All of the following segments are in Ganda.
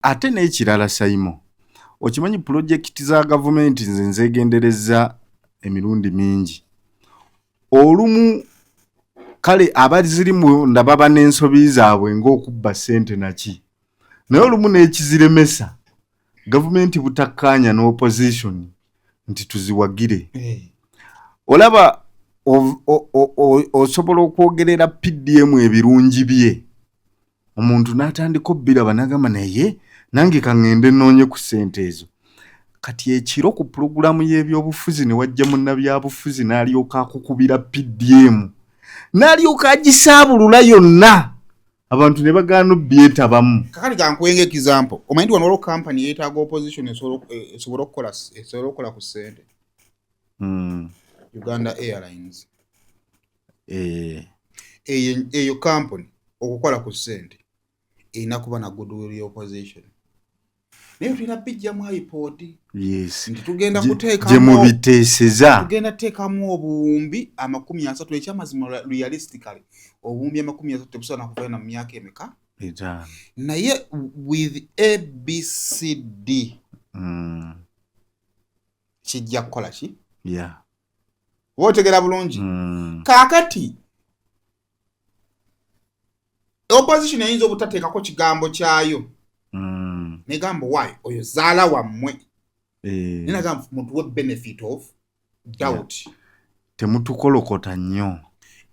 Ate n'ekirala, Saimo, okimanyi pulojekiti za gavumenti nze nzegendereza emirundi mingi. Olumu kale abaziri munda baba n'ensobi zaabwe ng'okubba ssente naki, naye olumu n'ekiziremesa gavumenti butakkaanya n'opposition nti tuziwagire. Olaba osobola okwogerera PDM ebirungi bye, omuntu n'atandika obbiraba n'agamba, "Naye nange kaŋŋende nnoonye ku ssente ezo." Kati ekiro ku pulogulaamu y'ebyobufuzi ne wajja munnabyabufuzi n'alyoka akukubira PDM, n'alyoka agisaabulula yonna, abantu ne bagaana obbyetabamu. Kakati kankuwenga example. Omanyi nti wano waliwo kampany yeetaaga opposition esobole okukola ku ssente? Uganda Airlines. Eyo company okukola ku ssente erina kuba na goodwill y'opposition, naye tulina bijjamu IPOD nti tugenda Gye kuteekamu mubiteeseza. Tugenda kuteekamu obuwumbi 30. Ekyamazima, realistically, obuwumbi 30 tebusobola nakuvayo na mu myaka emeka? 5. Naye with ABCD kijja kukola ki? Oba otegera bulungi? Kaakati opposition eyinza obutateekako kigambo kyayo, negamba waayo oyo zaala wammwe, naye nagamba mutuwe benefit of doubt. Temutukolokota nnyo.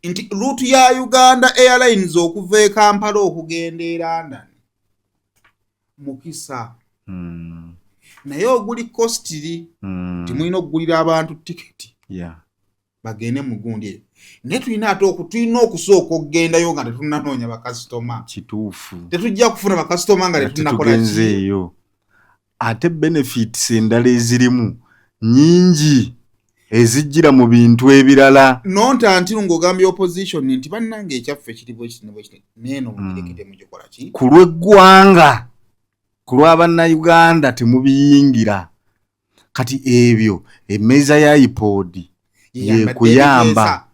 Nti route ya Uganda Airlines okuva e Kampala okugenda e London mukisa, naye oguli costly. Timulina okugulira abantu tiketi bagende mu gundi eyo, naye tulina ate tulina okusooka okugendayo nga tetunnanoonya bakasitoma. Tetujja kufuna bakasitoma nga nga tetunnakola ki? Tetugenzeeyo. Ate benefits endala ezirimu nyingi ezijjira mu bintu ebirala. Nonta nti ng'ogambye opposition nti bannange ekyaffe kiri bwe kiti ne bwe kiti, neeno mugireke, temugikola ki? Ku lw'eggwanga, ku lw'abannayuganda, temubiyingira. Kati ebyo emmeeza ya IPOD yekuyamba.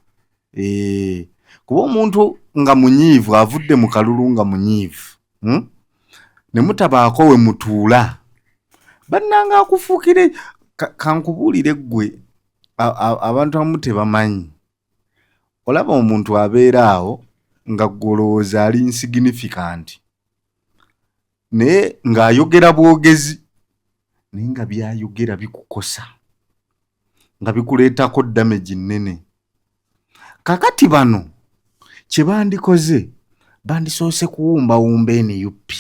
Kuba omuntu nga munyiivu, avudde mu kalulu nga munyiivu, Ne mutabaako we mutuula, bannanga akufuukire. Kankubuulire ggwe, abantu abamu tebamanyi. Olaba omuntu abeera awo nga ggwe olowooza ali insignificant, naye ng'ayogera bwogezi, naye nga byayogera bikukosa, nga bikuleetako damage nnene. Kakati bano kye bandikoze, bandisoose kuwumbawumba NUP.